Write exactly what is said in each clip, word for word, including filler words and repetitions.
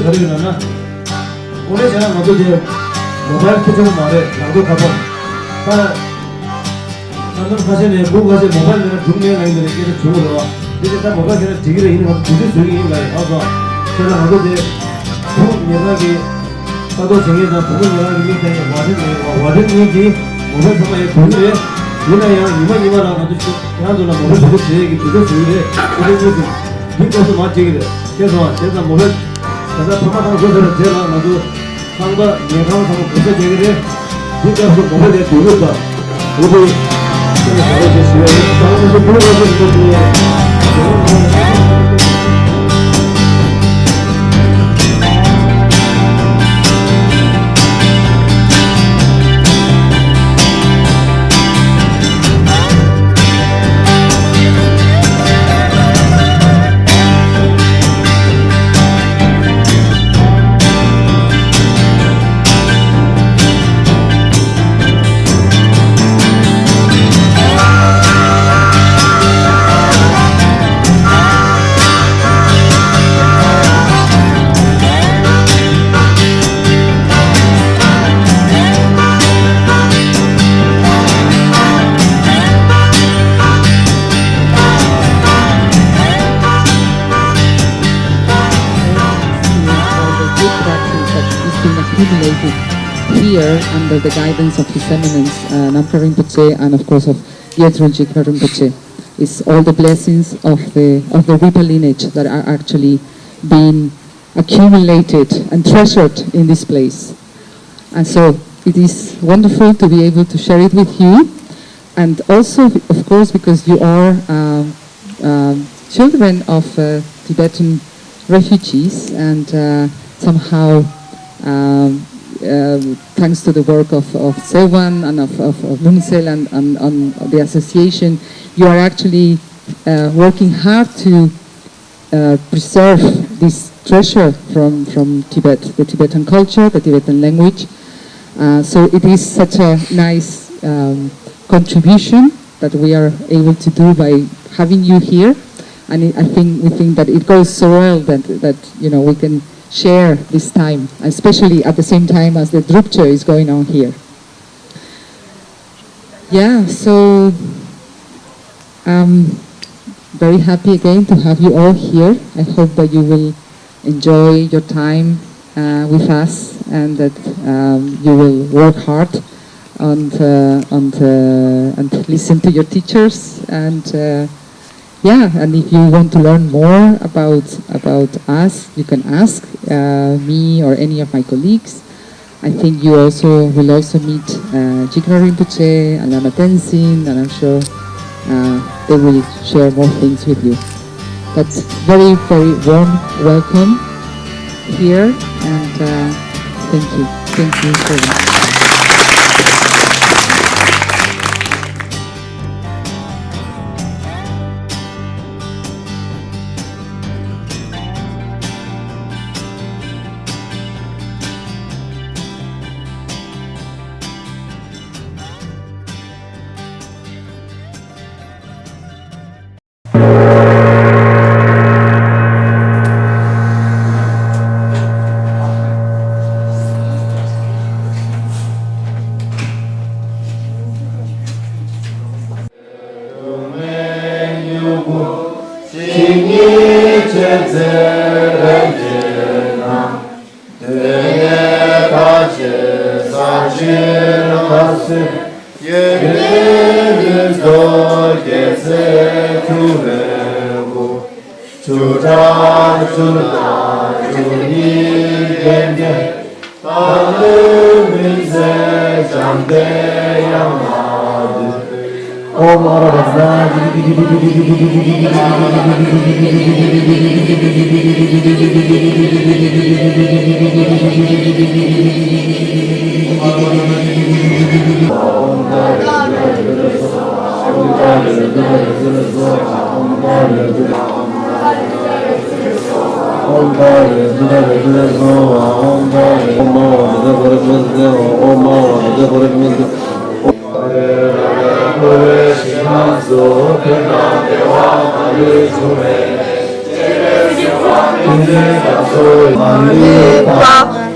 ག་རེ་ཡོད་ལབ་ན། དངོས་གནས་བྱས་ན་ང་ཚོ་དེ་མོ་བལ་ཁྱད་ཆོས་མ་རེད། ང་ཚོ་ཁ་པར་ད། ས་མཚམས་ཁ་ཤས་ནས་སྦུག་ཁ་ཤས་མོ་བལ་མེད་ན་འགྲུབ་མེད་ལ་ཡིན་པའི་སྐད་ཆ་བྱུང་བ་རེད་བ། དེ་ཚེ་ད་མོ་བལ་ཁྱེད་རང་འགྲིག་གི་རེད། ཡིན་ནའང་དུས་ཚོད་བཟོས་ཀྱི་ཡིན་ལ་ཡིན་ཨ་སོ། བྱས་ཙང་ང་ཚོ་དེ་བུ་ཉེ་རང་གི་ལྟ་རྟོག་བྱེད་མཁན་དང་བུ་མོ་ཉེ་རང་གི་མིག་བསྟན་མཁན་ཝ་ཊན་ནས་ཝ་ཊན་གཉིས་ཀྱིས་མོ་བལ་ཚང་མ་ཡང་དགོས་ཀྱི་རེད། ཡིན་ན་ཡང་ཉི་མ་ཉི་མ་ལ་ང་ཚོ་ཁྱེད་རང་ཚོ་ལ་མོ་བལ་བེད་སྤྱོད་བྱེད་ཡས་ཀྱི་དུས་ཚོད་བཟོས་ཀྱི་རེད། ཨོ་དེ་གཉིས་ཀྱིས་འདི་སྐབས་སུ་མ་བྱེད་ཀྱི་རེད། ཤེས་སོང་ཨ། བྱས་ཙང་མོ་བལ་ད་ལྟ་ཕ་མ་ཚང་བཟོ་ཟེར་བ་བྱས་ལ་ང་ཚོ། ཚང་མ་ཉལ་ཁང་ཚང་མ་བགོ་བཤའ་བྱེད་ཀྱི་རེད། འདི་སྐབས་སུ་གོམ་པ་ལས་སྡོད་རུབ་དང་། འོ་དེ། ཁྱེད་ལ་བྱ་བ་ཞིག་ཞུ་ཡ་ཡིན། ཚང་མ་ཚོ་འདུག་རོགས་ཞེས་ཞུ་ཡ་ཡིན། All the good practice that is being accumulated here under the guidance of His Eminence, uh, Namkha Rinpoche, and of course of Gyaltsuen Jigme Rinpoche. It's all the blessings of the, of the Rinpa lineage that are actually being accumulated and treasured in this place. And so it is wonderful to be able to share it with you. And also, of course, because you are, um, um, children of, uh, Tibetan refugees, and, uh, somehow, um, uh, thanks to the work of, of Sewan and of, of, of Mungsel and, and, and the association, you are actually, uh, working hard to, uh, preserve this treasure from, from Tibet, the Tibetan culture, the Tibetan language. Uh, so it is such a nice, um, contribution that we are able to do by having you here. And it, I think, we think that it goes so well that, that, you know, we can share this time, especially at the same time as the Drupcho is going on here. Yeah, so I'm very happy again to have you all here. I hope that you will enjoy your time, uh, with us, and that, um, you will work hard and, uh, and, uh, and listen to your teachers. And, uh, yeah, and if you want to learn more about, about us, you can ask, uh, me or any of my colleagues. I think you also will also meet, uh, Jigme Rinpoche and Lama Tenzin, and I'm sure, uh, they will share more things with you. But very, very warm welcome here, and, uh, thank you. Thank you very much.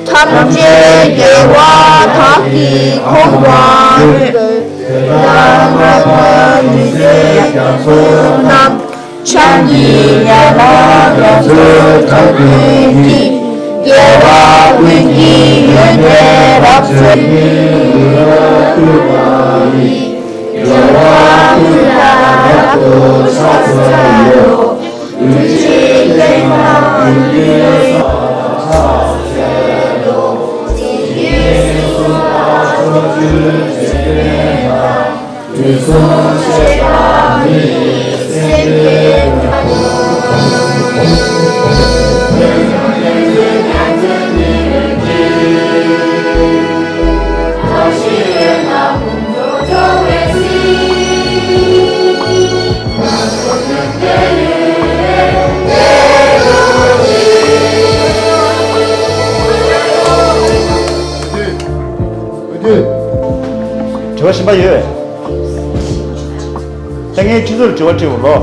ཐམས་ཅད་རྒྱལ་བ་དག་གིས་གོ་བར། ཆགས་ཀྱི་ཡན་ལག་རྒྱ་མཚོའི་གྲགས་ཀྱིས། རྒྱལ་བ་ཀུན་གྱི་ཡོན་ཏན་རབ་གསལ། རྒྱལ་བ་ཀུན་ལ་རབ་ཏུ་ཕྱག་འཚལ་ལོ། དྲི་བ་གཞན་པ་ཡོད། ད་ངས་ཁྱེད་ཚོར་དྲི་བ་དྲིས་པ་ལོ།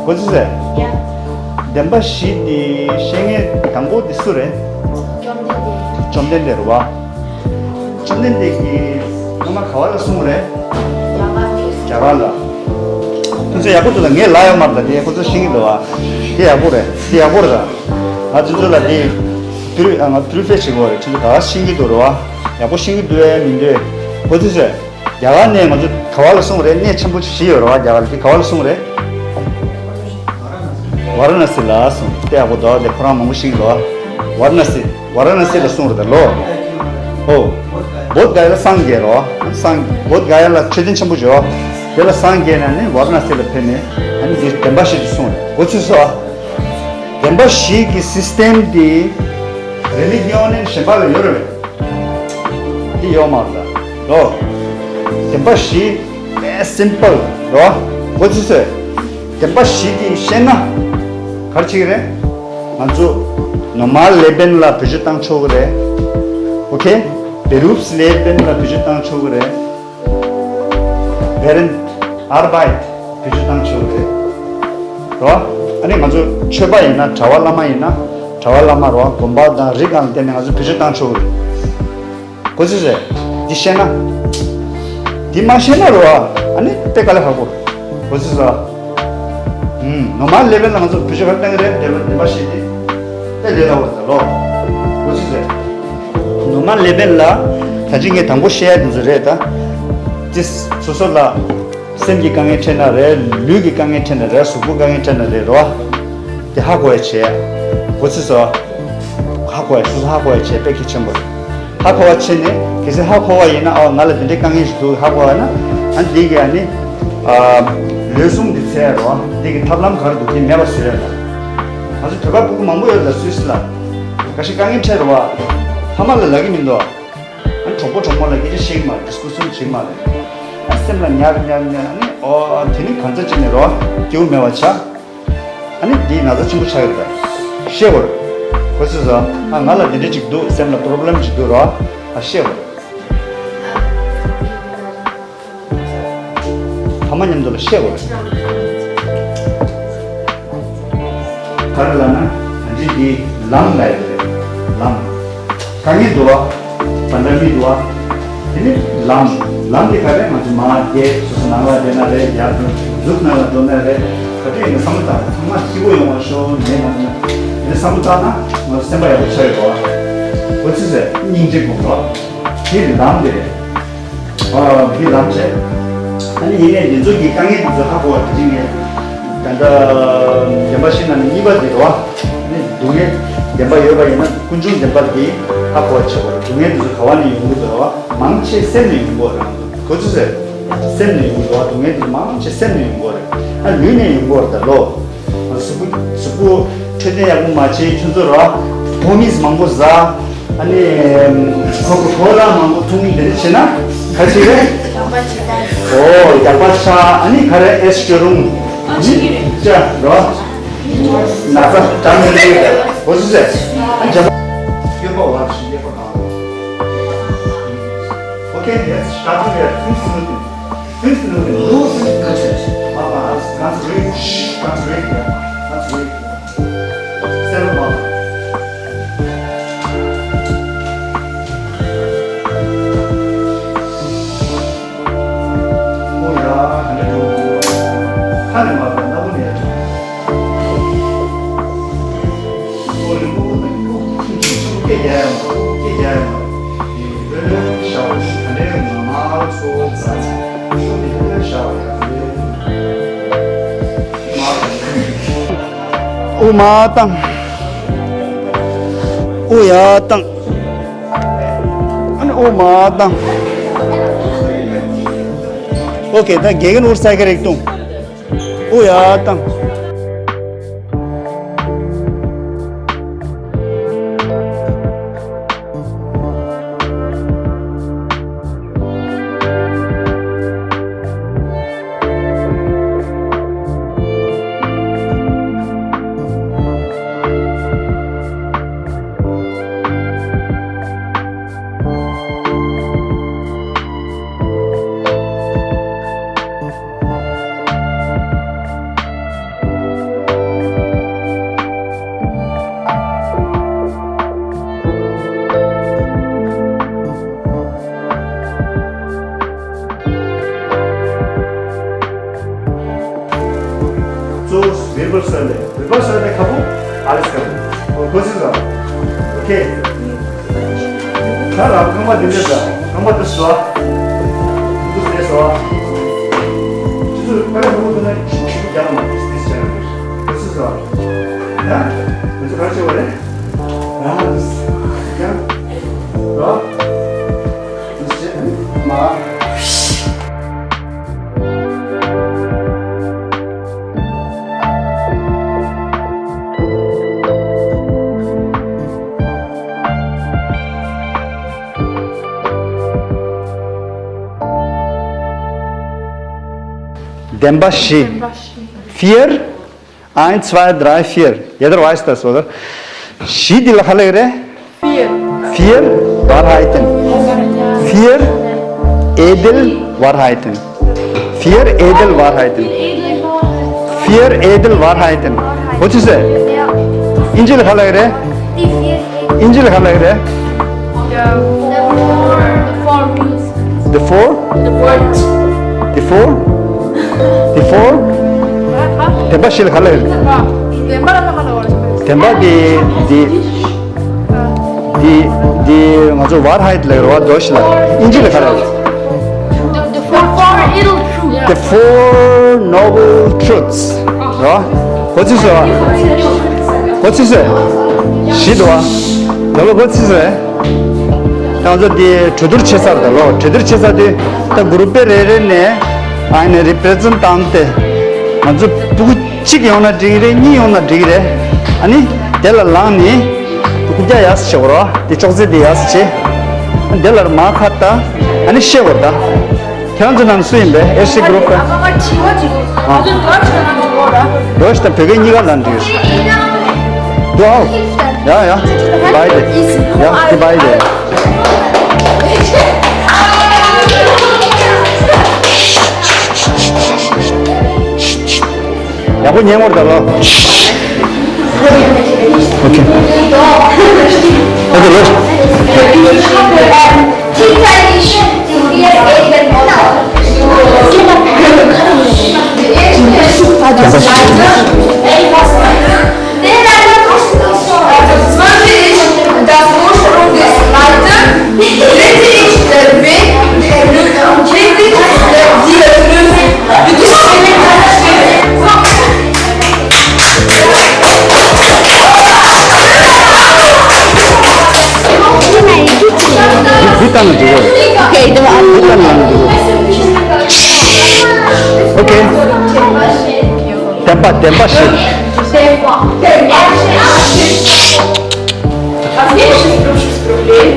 གོ་ཚོད་ཟེར། བདེན་པ་བཞི་འདི་བཤད་མཁན་དང་པོ་འདི་སུ་རེད། བཅོམ་ལྡན་འདས་རེད་བ། བཅོམ་ལྡན་འདས་ཀྱིས་སྔོན་མ་ག་བ་ལ་གསུངས་རེད། རྒྱ་གར་ལ། ཁོ་ཚོ་ཡག་པོ་འདུག་ལ། ངས་ལབ་ཡོད་མ་རེད་ད། དེ་ཁོ་ཚོ་ཤེས་ཀྱི་འདུག་བ། དེ་ཡག་པོ་རེད། དེ་ཡག་པོ་རེད་ད། ང་ཚོ་ཚོ་ལ་དེ་པི་རི་ང་པི་རི་ཕེ་བྱེད་དགོས་རེད། ཁྱེད་ཚོ་ག་བ་ཤེས་ཀྱི་འདུག་རེད་བ། ཡག་པོ་ཤེས་ཀྱི་འདུག་ཨེ་མི་འདུག་ཁོ་ཚོ་ཚོས་རྒྱ་གར་ནས་ང་ཚོ་ག་བ་ལ་གསུངས་རེད། གནས་ཆེན་པོ་བཞི་ཡོད་རེད་བ། རྒྱ་གར་ལ། དེ་ག་བ་ལ་གསུངས་རེད། ཝཱ་ར་ཎ་སི་ལ་གསུངས། དེ་ཡག་པོ་འདུག་དེ་ཁོ་རང་མང་པོ་ཤེས་ཀྱི་འདུག་ཝཱ་ར་ཎ་སི། ཝཱ་ར་ཎ་སི་ལ་གསུངས་རེད་ད་ལོ། ཨོ། བོདྷ་ག་ཡ་ལ་སངས་རྒྱས་རོ། སངས། བོདྷ་ག་ཡ་ལ་མཆོད་རྟེན་ཆེན་པོ་བྱོས། དེ་ལ་སངས་རྒྱས་ནས་ནི་ཝཱ་ར་ཎ་སི་ལ་ཕེབས་ནས་ཨ་ནི་འདི་བདེན་པ་བཞི་དེ་གསུངས་རེད། གོ་ཚོད་སོང་། བདེན་པ་བཞི་གི་སིས་ཊེམ་དེ་རི་ལི་ཇི་ཡོན་གཞན་པ་ལ་ཡོད་རེད། འདི་ཡོད་མ་རེད་ལོ། བདེན་པ་བཞི་དཔེ་སིམ་པལ་རོ། གོ་ཚོད་སོང་། བདེན་པ་བཞི་དེ་ཤེས་ན་ག་རེ་བྱེད་ཀྱི་རེད། ང་ཚོ་ནོར་མལ་ལེ་བལ་ལ་བེད་སྤྱོད་བཏང་ཆོག་གི་རེད། ཨོ་ཁེ། བེ་རུབ་སི་ལེ་བལ་ལ་བེད་སྤྱོད་བཏང་ཆོག་གི་རེད། ཝེ་རན་ཨར་བའེ་ཊི་བེད་སྤྱོད་བཏང་ཆོག་གི་རེད། རོ། ཨ་ནི་ང་ཚོ་ཆོས་པ་ཡིན་ན། གྲྭ་པ་བླ་མ་ཡིན་ན། གྲྭ་པ་བླ་མ་རོ། དགོན་པ་དང་རི་སྒང་ལ་བསྡད་ནས་ང་ཚོ་བེད་སྤྱོད་བཏང་ཆོག་གི་རེད། གོ་ཚོད་ཟེར། འདི་ཤེས་ན། འདི་མ་ཤེས་ན་རོ། ཨ་ནི་དཔེ་དཀའ་ལས་ཁག་པོ། གོ་ཚོད་ཟེར། ཨུམ། ནོར་མལ་ལེ་བལ་ལ་ང་ཚོ་བེད་སྤྱོད་ག་རེ་བཏང་གི་རེད། དེ་ལ་བདེན་པ་བཞི་དེ་དཔེ་ལས་སླ་པོ་རེད་ད་ལོ། གོ་ཚོད་ཟེར། ནོར་མལ་ལེ་བལ་ལ་ད་ཅི་ངས་དང་པོ་བཤད་ཡ་དེ་ཚོ་རེད་ད། དེ་སོ་སོ་ལ་སེམས་ཀྱི་དཀའ་ངལ་འཕྲད་ན་རེད། ལུས་ཀྱི་དཀའ་ངལ་འཕྲད་ན་རེད། གཟུགས་པོ་དཀའ་ངལ་འཕྲད་ན་རེད་རོ། དེ་ཧ་གོ་ཡ་བྱས། གོ་ཚོད་སོང་། ཧ་གོ་ཡ། སོ་སོ་ཧ་གོ་ཡ་བྱས་དཔེ་གལ་ཆེན་པོ་རེད། ཧ་གོ་བ་བྱས་ནས་གལ་སྲིད་ཧ་གོ་བ་ཡིན་ན། ཨ། ང་ལ་དེ་འདྲའི་དཀའ་ངལ་ཞིག་འདུག་ཧ་གོ་བ་ན། ཨ། འདི་གི་ཨ་ནི། ཨ། ལུས་ཟུངས་འདི་འཚོ་ཡ་རོ། འདི་གི་ཐབས་ལམ་ག་རེ་འདུག་དེ་མེད་པ་བཟོ་ཡ་ལ། ང་ཚོ་བོད་པ་ཕྲུ་གུ་མང་པོ་ཡོད་ལ་སུད་སི་ལ། འགའ་ཞིག་དཀའ་ངལ་འཕྲད་རོ་བ། ཕ་མ་ལ་ལབ་ཀྱི་མི་འདུག་ཨ། གྲོགས་པོ་གྲོགས་མོ་ལ་སྐད་ཆ་བཤད་ཀྱི་མ་རེད། ཌིས་ཀ་ཤན་བྱེད་ཀྱི་མ་རེད། ཨ། སེམས་ལ་ཉར་ཉར་ཉར། ཨ་ནི། ཨོ། དེ་ནི་གང་ཚ་ཅིག་ནས་རོ། སྐྱིད་པོ་མེད་པ་ཆགས། ཨ་ནི་འདི་ན་ཚ་ཆེན་པོ་ཆགས་ཡོད་པ་ཤེས་དགོས་རེད། གོ་ཚོད་སོང་། ཨ། ང་ལ་འདི་འདྲ་ཅིག་འདུག་སེམས་ལ་པོ་རོབ་ལེམ་ཅིག་འདུག་རོ། ཨ། ཤེས་དགོས་རེད། ཕ་མ་མཉམ་དུ་ལ་ཤེས་དགོས་རེད། ག་རེ་ལབ་ན། ད་ཅི་འདི་ལམ་ལ་ཡོད་རེད། ལམ། དཀའ་ངལ་འདུག་བ། བར་མཚམས་མི་འདུག་བ། དེ་ནི་ལམ། ལམ་དེ་ག་རེ། ང་ཚོ་མར་བསྡད། སོ་སོ་ནང་ལ་བསྡད་ན་རེད། ཡར་འཛུགས་ནང་ལ་འགྲོ་ན་རེད། ག་དུས་ཡིན་ན་བསམ་བློ་བཏང་། ཚང་མ་སྐྱིད་པོ་ཡོང་བ་ཤོག་ངས་ང་ཚོ་དེ་བསམ་བློ་བཏང་ན་ང་ཚོ་སེམས་པ་ཡག་པོ་ཆགས་ཡོད་རེད་བ། འོ་ཙི་ཙི་སྙིང་རྗེ་སྒོམ་རོགས། དེ་ལམ་དེ་རེད། ཨ། དེ་ལམ་བྱས། ཨ་ནི་ཡིན་ནའི་འདི་ཚོ་གི་དཀའ་ངལ་འདི་ཚོ་ཧ་གོ་བ་དེ་རིང་ནས། ད་ལྟ་བདེན་པ་བཞི་ནང་ནས་གཉིས་པ་དེ་རེད་བ། ནི་སྡུག་བསྔལ་བདེན་པ་ཡོད་པ་ཡིན་ན་ཀུན་འབྱུང་བདེན་པ་འདི་ཧ་གོ་བ་བྱེད་དགོས་རེད། སྡུག་བསྔལ་འདི་ཚོ་ག་བ་ནས་ཡོང་གི་འདུག་རེད་བ། མང་ཆེ་སེམས་ནས་ཡོང་གི་རེད། གོ་ཚོད་ཟེར། སེམས་ནས་ཡོང་གི་འདུག་བ། སྡུག་བསྔལ་འདི་ཚོ་མང་ཆེ་སེམས་ནས་ཡོང་གི་རེད། ཨ། ལུས་ནས་ཡོང་གི་རེད་ད་ལོ། གཟུགས་པོ་གཟུགས་པོ་འཕྲོད་བསྟེན་ཡག་པོ་མ་བྱས། ཁྱོད་ཚོ་ར་ཕོ་མིས་མང་པོ་ཟ། ཨ་ནི་ཁོ་ཁོ་ཁོ་ལ་མང་པོ་འཐུང་། འདི་འདྲ་བྱས་ན་ག་ཅིག་རེད། ཨོ། རྒྱགས་པ་ཆགས། ཨ་ནི་ག་རེ། ཨེ་སི་ཀྲི་རུང་། ཨ་ནི་ཅི་རོ། ན་ཚ་འདྲ་མི་འདྲ་ཡོད་པ་ཟེར། ཨ། རྒྱགས་པ། སྐྱོན་པ་བ་ཞིག་ཡོད་པ་དང་། Okay, let's start with the things to do. Things to do. Concentrate. Concentrate. Concentrate. དབུ་མར་བཏང་། དབུ་ཡར་བཏང་། ཨ་ནི་དབུ་མར་བཏང་། ཨོ་ཁེ། ད་དགེ་རྒན་འུར་ས་ཁ་རེག་བཏུང་། དབུ་ཡར་བཏང་། གཙོ་བོ་ཝེར་བལ་སོན་ལེ། ཝེར་བལ་སོན་ལེ་ཁ་བོ་ཨ་ལེ་སི་ཁ་བོ། ཨོ་ཁོ་སི་ཟ། ཨོ་ཁེ། ཁ་ལ་རྐང་པ་འདི་འདྲ་ཟ། རྐང་པ་འདི་ཟ། འདི་ཟ་ཟ། འདི་ཚོ་ཁ་ལ་ཁ་བོ་འདི་ན་ཤུགས་ཤུགས་རྒྱག་མ་འདི་ཟ་ཟ། ཁོ་སི་ཟ། ཡ། འདི་ཚོ་ག་རེ་བྱེད་པ་རེད། ཡ། འདི་ཟ། ཡ། ཟ། འདི་ཟ། མ། བདེན་པ་བཞི། བདེན་པ་བཞི། Vier, eins, zwei, drei, vier. Jeder weiß das, oder? བཞི་འདི་ལ་ག་ལབ་ཀྱི་རེད། Vier. Vier Wahrheiten. Vier edle Wahrheiten. Vier edle Wahrheiten. Vier edle Wahrheiten. What is it? དབྱིན་ཇི་ལ་ག་ལབ་ཀྱི་རེད། དབྱིན་ཇི་ལ་ག་ལབ་ཀྱི་རེད། The four rules. The four? The four? The four? བདེན་པ་བཞི་ལ་ག་ལབ་ཀྱི་རེད། བདེན་པ་འདི་འདི། འདི་འདི་ང་ཚོ་Wahrheit ལབ་ཀྱི་རེད་པ། འདི་བཞི་ལ་དབྱིན་ཇི་ལ་ག་ལབ་ཀྱི་རེད། The four noble truths. རེད་པ། གོ་ཚིག་ཟེར་བ། གོ་ཚིག་ཟེར། བཞི་འདུག་པ། ད་ལོ་གོ་ཚིག་ཟེར། ང་ཚོ་འདི་གྲོས་བསྡུར་བྱེད་ས་རེད། ད་ལོ་གྲོས་བསྡུར་བྱེད་ས་དེ་ད་གུ་རུབ་པེ་རེ་རེ་ནས་ཨ་ནི་རི་པེ་རེ་ཛེན་ཊེ་ཊི་དེ་ང་ཚོ་ཕྲུ་གུ་གཅིག་ཡོང་ན་འགྲིག་གི་རེད། གཉིས་ཡོང་ན་འགྲིག་གི་རེད། ཨ་ནི་དེ་ལ་ལངས་ནས་རྐུབ་བཀྱག་ཡར་བྱེད་དགོས་རེད་པ། དེ་ཅོག་ཙེ་དེ་ཡར་བྱེད། དེ་ལ་མར་ཁ་བལྟ། ཨ་ནི་བཤད་དགོས་རེད་ད། ཁྱེད་རང་ཚོ་ནང་སུ་ཡིན་པས། ཨེ་སི་ཊི་གུ་རུབ་པ། ཨ། འདི་བཞི་དང་བོད་སྐད་གཉིས་ཀ་ལ་འགྲིག་འདུག་ཨ། ཡ་ཡ། བྷའི་དེ། ཡ་དེ་བྷའི་དེ། ཡག་པོ་ཉན་དགོས་རེད་ད་ལོ། ཨོ་ཁེ། ཨོ་ཁེ་ལོ། འདི་ལྟ་ན་འགྲིག་གི། ཨོ་ཁེ། འདི་ལྟ་ན་འགྲིག་གི། ཨོ་ཁེ། བདེན་པ་བདེན་པ་བཞི། Ответишь с прошлым проблем.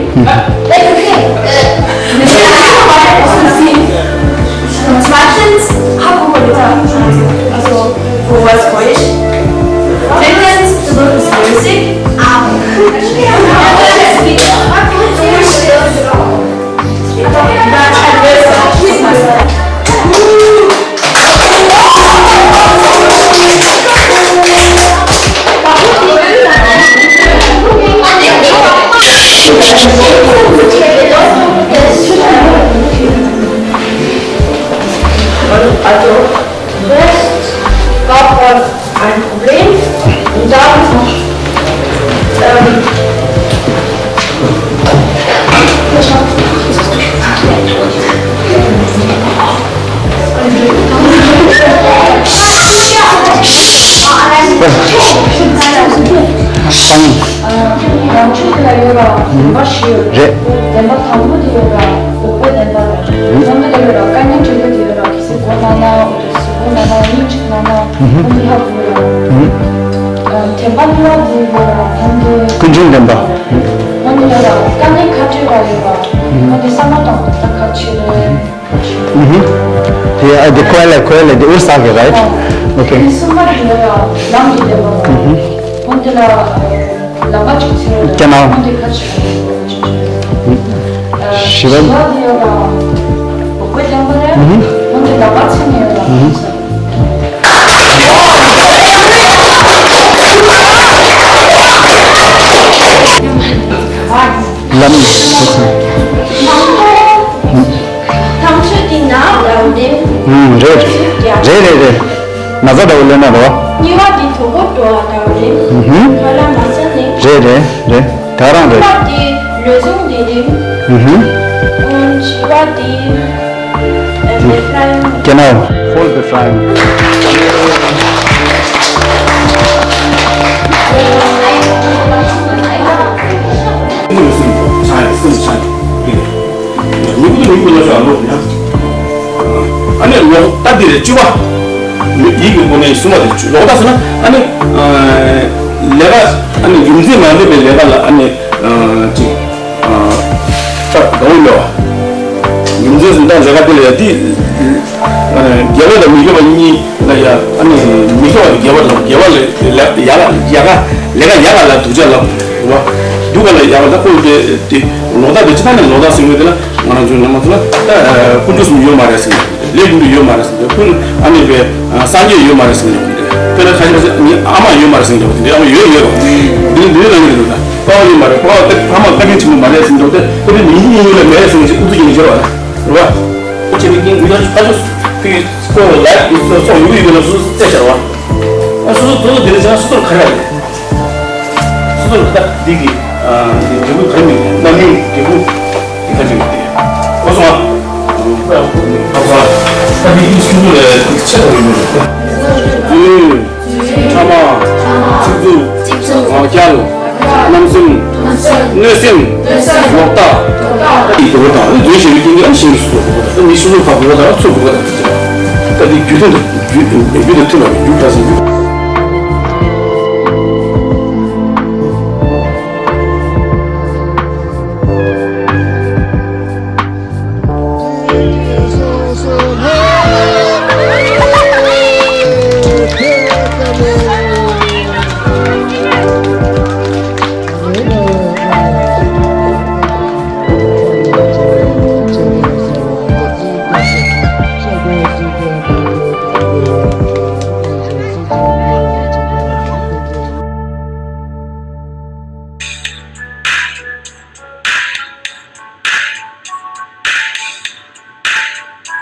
Zweitens, also, wo was Deutsch? Drittens, du bist flüssig. Also, das war ein Problem. Und dann, ähm, ཤོག་དེ་ལ་ཡོད་ར་བདེན་པ་བཞི་ཡོད་ར། རེད། བདེན་པ་དང་པོ་དེ་ཡོད་ར་འོ་སྐོལ་བདེན་པ་རེད། ཨུ། ཚང་མ་དེ་ལ་ཡོད་ར་དཀའ་ངལ་འཕྲད་རྒྱུ་དེ་ཡོད་ར། གལ་སྲིད་མགོ་ན་ན་འོ་དེ་གཟུགས་པོ་ན་ན་སྙིང་ཆུ་ན་ན་ཨུ། འོ་དེ་ཧ་གོ་ཡོད་ར། ཨུ། བདེན་པ་གཉིས་པ་དེ་ཡོད་ར་འོ་དེ། ཀུན་འབྱུང་བདེན་པ། འོ་དེ་ཡོད་ར་དཀའ་ངལ་ཁ་བྲལ་བ་ཡོད་ར། འོ་དེ་བསམ་བློ་གཏོང་ད་ག་ཆེ་རེད། ཨུ་ཧུ། དེ་ཨ་དེ་ཁོ་ལ་ཁོ་ལ་དེ་ཨུར་ས་གི་རེད། ཨོ། ཨོ་ཁེ། དེ་གསུམ་པ་དེ་ལ་ལམ་གྱི་བདེན་པ། ཨུ་ཧུ། འོན་ཏེ་ལ་ལམ་པ་ཅིག་ཚེ་རོ་ལ། ཀྱེ་ནའོ། འོན་ཏེ་ཁ་ཆེ་བ། བཞི་པ། བཞི་པ་དེ་ཡོད་ལ་འོ་ཁོའི་བདེན་པ་རེད། ཨུ་ཧུ། འོན་ཏེ་ལམ་པ་ཚེ་ནས་ཡོད་ལ། ཨུ་ཧུ། ལམ། ཐང་ཆུ་འདི་ན་ལའོ་ལིན། ཨུམ། རེད། རེད་རེད་རེད། ན་ཚ་འདྲ་བོ་ལེན་ན་རོ། གཉིས་པ་འདི་དོ་པོ་འགྲོ་བ་འདྲ་བོ་ལིན། ཨུ་ཧུམ། ཁ་ལ་མ་ས་ལིན། རེད་རེད་རེད། ད་རང་རེད། གཉིས་པ་འདི་ལོ་ཟུང་འདི་ལིན། ཨུ་ཧུམ། ཨོ་བཞི་པ་འདི་ཨ་བེ་ཧྥ་རན། Genau, voll befreien. ཉིན་གུང་དུ་ཉིན་གུང་ལ་ཤོག་ལོག་ཡ། ཨ་ནི་ལོག་ལྟ་འདི་རེད་བཅུ་པ། ཡིད་ཀྱི་སྒོ་ནས་གསུངས་པ་དེ་ལོག་ལྟ་ཟེར་ན་ཨ་ནི། ལས་ཀ་ཨ་ནི་རྒྱུ་མཚན་མ་འདྲེས་པའི་ལས་ཀ་ལ་ཨ་ནི། ཅིག་ད་གང་ཡོད་པ། རྒྱུ་མཚན་ཟེར་ན་ད་ལས་ཀ་དེ་ལ་ཡ་དེ། དགེ་བ་དང་མི་དགེ་བ་གཉིས་ལ་ཡ་ཨ་ནི་མི་དགེ་བ་དང་དགེ་བ་དང་དགེ་བ་ལ་ལ་ཡ་ལ་ཡ་ག་ལས་ཀ་ཡ་ག་ལ་སྡུག་ཅག་ལབ་རེད་བ། སྡུག་ག་ལ་ཡ་ག་ལ་ཁོ་དེ་དེ་ལོག་ལྟ་དེ་ཅི་ད་ནི་ལོག་ལྟ་ཟེར་དགོས་དེ་ལ། ང་རང་ཚོའི་ནང་མ་ཚོ་ལ་ད་དཀོན་མཆོག་གསུམ་ཡོད་མ་རེད་ཟེར་ནས་ལས་ཀུན་ཏུ་ཡོད་མ་རེད་ཟེར་ནས་ཀུན་ཨ་ནི་པའི་སངས་རྒྱས་ཡོད་མ་རེད་ཟེར་ནས་དཔེར་ན་ཁ་ཤས་ཁ་ཤས་ངའི་ཨ་མ་ཡོད་མ་རེད་ཟེར་ནས་འདི་ཨ་མ་ཡོད་ཡོད་རོ། འདི་འདི་ནང་གི་འདུག་ད་པ་ཕ་ཡོད་མ་རེད། པ་ཕ་དེ་ཕ་མ་བཀའ་དྲིན་ཆེན་པོ་མ་རེད་ཟེར་ནས་འདུག་སྟེ་དཔེར་ན་མི་ཡིན་ཡིན་ལ་མེད་ཟེར་ནས་ཨུ་ཚུགས་ཀྱི་ནས་བྱེད་རོགས་རེད་བ། ཁྱེད་ཀྱི་ཀིང་གུས་ཐག་ཕ་ཆོས་ཕི་སྐོར་ལ་ཡིག་ཚོགས་ཡོད་ཡོད་ལ་སུ་རྩེ་བྱ་བ། ཨ་སུ་སུ་དོ་དོ་དེ་རེད་ཟེར་ན་སུ་དོ་ག་རེ་རེད། སུ་དོ་ད་འདི་གི་འདི་འབྲས་བུ་ག་རེ་མིན་རྣམ་སྨིན་འབྲས་བུ་འདི་ག་རེ་མིན་ཏེ། ཨོ་སོང་ཨ། ཨོ་སོང་ཨ། ད་འདི་འདི་སུ་དོ་ལ་ཆེ་དོ་ཡོད་མོད། ཕྲ་མ། ཚིག་རྩུབ། ངག་འཁྱལ། རྣམ་སེམས། གནོད་སེམས། ལོག་ལྟ། ཡིད་དགོས་པ་དང་རྫུན་ཞེས་པའི་རྐྱེན་གྱིས་ཨ་ནི་ཞིང་ལ་སོགས་པ་ད་ནི་སོ་སོ་བབ་དགོས་པ་དང་ཚུགས་དགོས་པ་དང་ད་ནི་རྒྱུ་དང་རྒྱུ་རྒྱུ་དང་མཐུན་པ་རྒྱུ་འབྲས་སུ་འགྱུར།